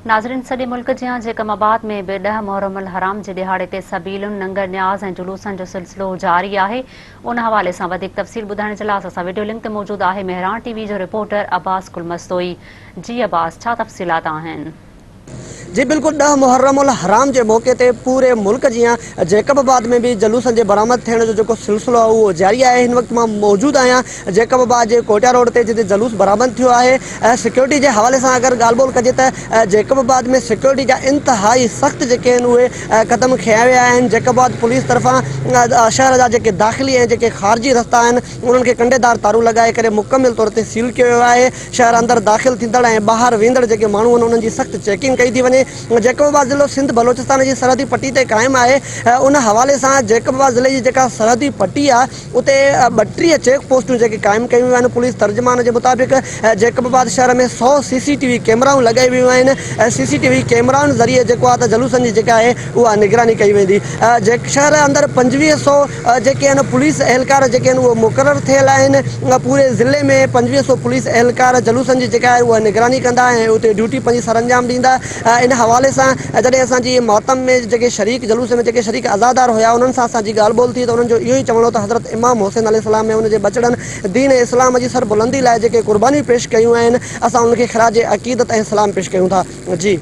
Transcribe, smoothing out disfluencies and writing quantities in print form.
ناظرين سڄي ملڪ جيان جيڪب آباد ۾ به ڏهه محرم الحرام جي ڏهاڙي تي سبيلن، ننگر نياز ۽ جلوسن جو سلسلو جاري آهي ان حوالي سان وڌيڪ تفصيل ٻڌائڻ جي لاء اسان سان وڊيو لنڪ تي موجود آهي مهراڻ ٽي وي جو رپورٽر عباس گل مستوئي جي عباس ڇا تفصيلات آهن. جي بلڪل ڏهه محرم الحرام جي موقعي تي پوري ملڪ جيان جيڪب آباد ۾ به جلوسن جي برآمد ٿيڻ جو جيڪو سلسلو آهي اهو جاري آهي هن وقت مان موجود آهيان جيڪب آباد جي ڪوئٽا روڊ تي جتي جلوس برآمد ٿيو آهي سيڪيورٽي جي حوالي سان اگر ڳالهه ٻولهه ڪجي ته جيڪب آباد ۾ سيڪيورٽي جا انتهائي سخت جيڪي آهن اهي قدم کنيا ويا آهن جيڪب آباد پوليس طرفان شهر جا جيڪي داخلي ۽ جيڪي خارجي رستا آهن انهن کي ڪنڊيدار تارون لڳائي ڪري مڪمل طور تي سيل ڪيو ويو آهي شهر اندر داخل ٿيندڙ ۽ ٻاهر ويندڙ جيڪي ماڻهو آهن انهن جي سخت چيڪنگ ڪئي ٿي وڃي. جيڪب آباد ضلعو سنڌ بلوچستان جي سرحدي پٽي تي قائم آهي ان حوالي سان جيڪب آباد ضلعي جي جيڪا سرحدي پٽي آهي اتي 32 چيڪ پوسٽون جيڪي قائم ڪيون ويون آهن پوليس ترجمان جي مطابق جيڪب آباد شهر ۾ سئو سي سي ٽي وي ڪيمرائون لڳائي ويون آهن سي سي ٽي وي ڪيمرائن ذريعي جيڪو آهي ته جلوسن جي جيڪا آهي اها نگراني ڪئي ويندي. شهر اندر 25 سئو جيڪي آهن پوليس اهلڪار جيڪي آهن اهي مقرر ٿيل آهن. پوري ضلعي ۾ 25 سئو پوليس اهلڪار جلوسن جي جيڪا آهي اها نگراني ڪندا ۽ اتي ڊيوٽي پنهنجي سرانجام ڏيندا. ان حوالي سان جڏهن اسان جي ماتم ۾ جيڪي شريڪ جلوس ۾ جيڪي شريڪ عزادار هيا انهن سان اسان جي ڳالهه ٻولهه ٿي ته انهن جو اهو ئي چوڻ هو ته حضرت امام حسين عليه السلام ۽ ان جي ٻچڙن دين اسلام جي سربلندي لاء جيڪي قربانيون پيش ڪيون آهن اسان انهن کي خراج عقيدت ۽ سلام پيش ڪيون ٿا. جي.